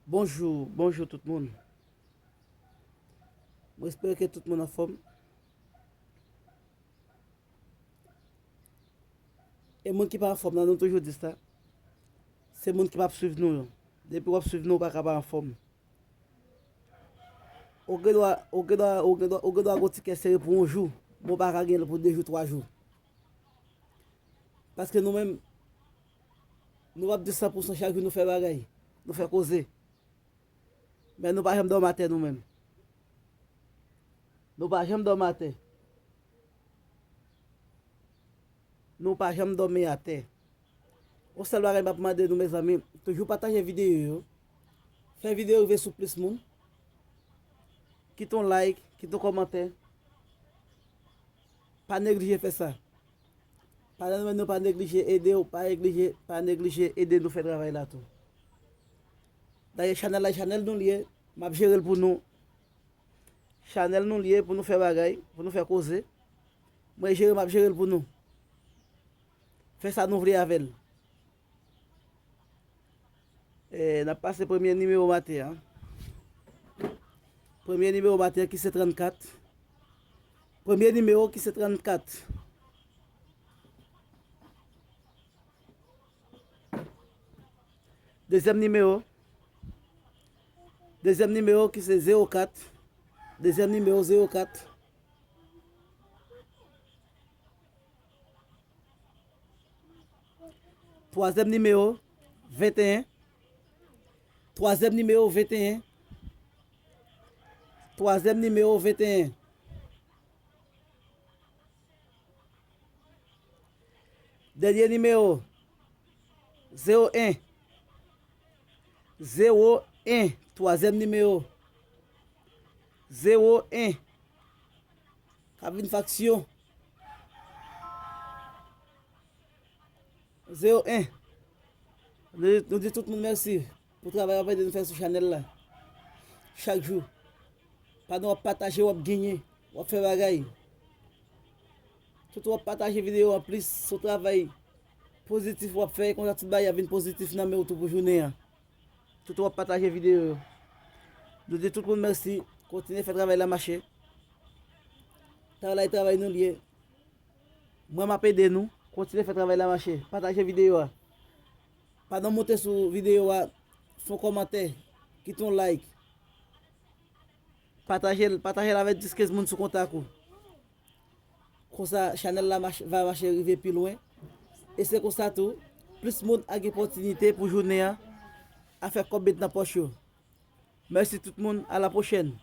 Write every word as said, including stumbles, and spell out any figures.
Bonjou, bonjou tout moun. Mwen espere ke tout moun anfòm. E moun ki pa anfòm nan, nou toujou di sa. Se moun ki p ap swiv nou yo. Depi w ap swiv nou, ou pa ka pa anfòm. Ou gen dwa, ou gen dwa, ou gen dwa, ou gen dwa gon ti kè sere pou yon jou, men w pa ka gen l pou de jou, twa jou. Paske nou menm, nou p ap di san pou san chak jou nou fè bagay, nou fè koze. Men nou pa janm dòmi atè nou menm. Nou pa janm dòmi atè. Nou pa janm dòmi atè. Yon sèl bagay m ap mande nou, mezanmi, toujou pataje videyo yo. Fè videyo rive sou plis moun. Kite yon like, kite yon kòmantè. Pa neglije fè sa. Pandan nou menm nou pa neglije ede w, pa neglije, pa neglije ede nou fè travay la tou. Dayè, chanèl la, chanèl nou l ye, m ap jere l pou nou. Chanèl nou l ye pou nou fè bagay, pou nou fè koze. Mwen jere, m ap jere l pou nou. Fè sa nou vle avè l. E, n ap pase premye nimewo maten an. Premye nimewo maten an ki se trannkat. Premye nimewo ki se trannkat. Dezyèm nimewo. Dezyèm nimewo ki se zewo kat. Dezyèm nimewo zewo kat. Twazyèm nimewo, venteyen. Twazyèm nimewo, venteyen. Twazyèm nimewo, venteyen. Dènye nimewo, zewo en. Zewo en, twazyèm nimewo. Zewo en. K ap vin faksyon. Zewo en. Nou, nou di tout moun mèsi pou travay w ap ede nou fè sou chanèl la. Chak jou. Pandan w ap pataje, w ap genyen, w ap fè bagay. Tout w ap pataje videyo an plis, se yon travay pozitif w ap fè, konsa tout bagay ap vin pozitif nan men w tou pou jounen an. Tout w ap pataje videyo yo. Nou di tout moun mèsi, kontinye fè travay la mache. Travay la e travay nou l ye. Mwen m ap ede nou, kontinye fè travay la mache, pataje videyo a. Pandan w monte sou videyo a, fè yon kòmantè, kite yon like. Pataje l, pataje l avèk dis kenz moun sou kontak ou. Konsa, chanèl la mach-, va mache rive pi lwen. E se konsa tou, plis moun ap gen opòtinite pou jounen an, a fè kòb met nan pòch yo. Mèsi tout moun, a la pwochèn.